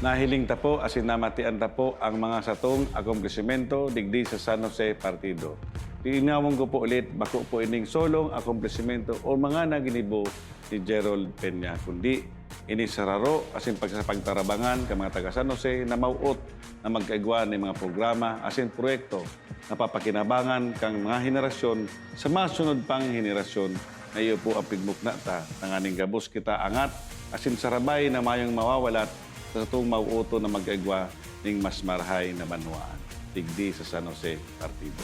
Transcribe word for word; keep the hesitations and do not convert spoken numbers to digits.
Nahiling ta po asin namatian ta po ang mga satong akomplisimento digdi sa San Jose Partido. Linawon ko po ulit, bako po ining solong akomplisimento o mga naginibo ni Gerald Peña, kundi ini sararo asin pagsapagtarabangan kan mga taga San Jose na mawot na magkaigwa nin mga programa asin proyekto na papakinabangan kan mga henerasyon sa masunod pang henerasyon, na iyo po ang pigmukna ta, tanganing gabos kita angat asin sarabay na mayong mawawalat sa satong mawot na magkaigwa ning mas marahay na banwaan digdi sa San Jose Partido.